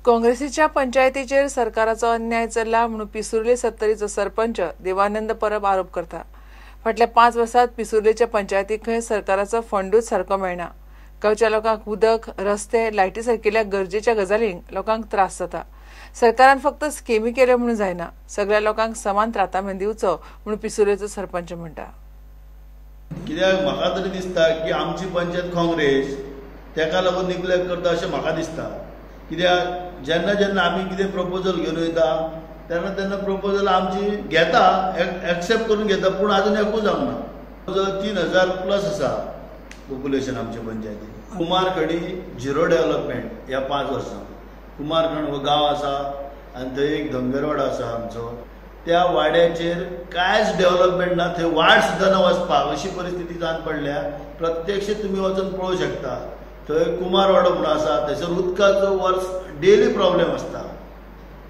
काँग्रेसीच्या पंचायतीचेर सरकाराचो अन्याय चल्ला म्हणून पिसुर्ले सत्तरीचो सरपंच देवानंद परब आरोप करता। फाटल्या 5 वर्सात पिसुर्लेच्या पंचायतीक खंय सरकाराचो फंडूच सारको मेळना। गांवच्या लोकांक उदक, रस्ते, लायटी सारकिल्ल्या गरजेच्या गजालींक लोकांक त्रास जाता। सरकारान फक्त स्किमी केल्यो म्हणून जायना, सगळ्या लोकांक समान त्रातामेन दिवचो म्हणून पिसुर्लेचो सरपंच म्हणटा। कित्याक म्हाका तरी दिसता की आमची पंचायत काँग्रेस तेका लागून निग्लेक्ट करता अशें म्हाका दिसता। कित्याक जेन्ना जेन्ना आमी कितें प्रपोजल घेवन वयता तेन्ना तेन्ना प्रपोजल आमची घेता, एक्सेप्ट करून घेता, पूण आजून एकूच जावंक ना। 3000 प्लस आसा पॉप्युलेशन आमचे पंचायतीन। कुमारखणी झिरो डेव्हलपमेंट ह्या 5 वर्सां। कुमारखण हो गांव आसा आनी थंय एक धंगरवाडो आसा आमचो, त्या वाड्याचेर कांयच डेव्हलपमेंट ना, थंय वाड सुद्दां ना वचपाक अशी परिस्थिती जावन पडल्या। प्रत्यक्ष तुमी वचून पळोवंक शकता। थंय कुमारवाडो म्हणून आसा, थंयसर उदकाचो वर्स डेली प्रॉब्लेम आसता।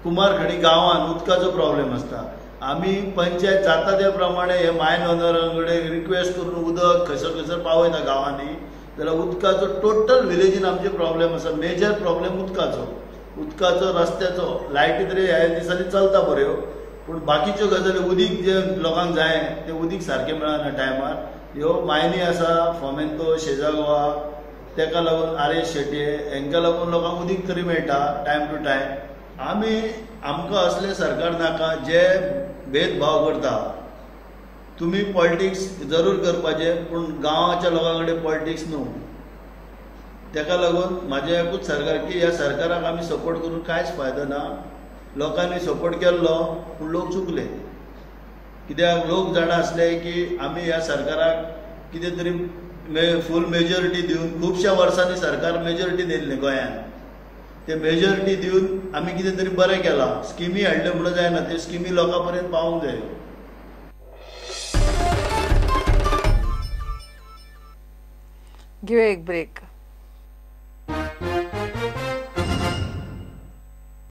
कुमारखणी गांवान उदकाचो प्रॉब्लेम आसता। आमी पंचायत जाता त्या प्रमाणे हे मायन ओनरां कडेन रिक्वेस्ट करून उदक खंयसर खंयसर पावयता गांवांनी, जाल्यार उदकाचो टोटल विलेजीन आमचे प्रॉब्लेम आसा। मेजर प्रॉब्लेम उदकाचो, उदकाचो, रस्त्याचो, लायटी तरी ह्या दिसांनी चलता बऱ्यो, पूण बाकीच्यो गजाली उदीक जे लोकांक जाय तें उदीक सारकें मेळना टायमार। ह्यो मायनी आसा फोमेंतो, शेजा गोवा, तेका लागून आर एस शेटये हेंकां लागून लोकांक उदीक तरी मेळटा टायम टू टायम। आमी आमकां असलें सरकार नाका जे भेदभाव करता। तुमी पॉलिटिक्स जरूर करपाचें, पूण गांवाच्या लोकां कडेन पॉलिटिक्स न्हू। तेका लागून म्हाजें एकूच सरकार की ह्या सरकाराक आमी सपोर्ट करून कांयच फायदो ना। लोकांनी सपोर्ट केल्लो पूण लोक चुकले, कित्याक लोक जाणा आसले की आमी ह्या सरकाराक कितें तरी फूल मेजॉरिटी दिवन खुबश्या वर्सांनी सरकार मेजॉरिटी दिल्ली गोंयांत, ते मेजॉरिटी दिवन आमी कितें तरी बरें केलां, स्किमी हाडल्यो म्हणून जायना, त्यो स्किमी लोकां पर्यंत पावोवंक जायो। घेवया एक ब्रेक।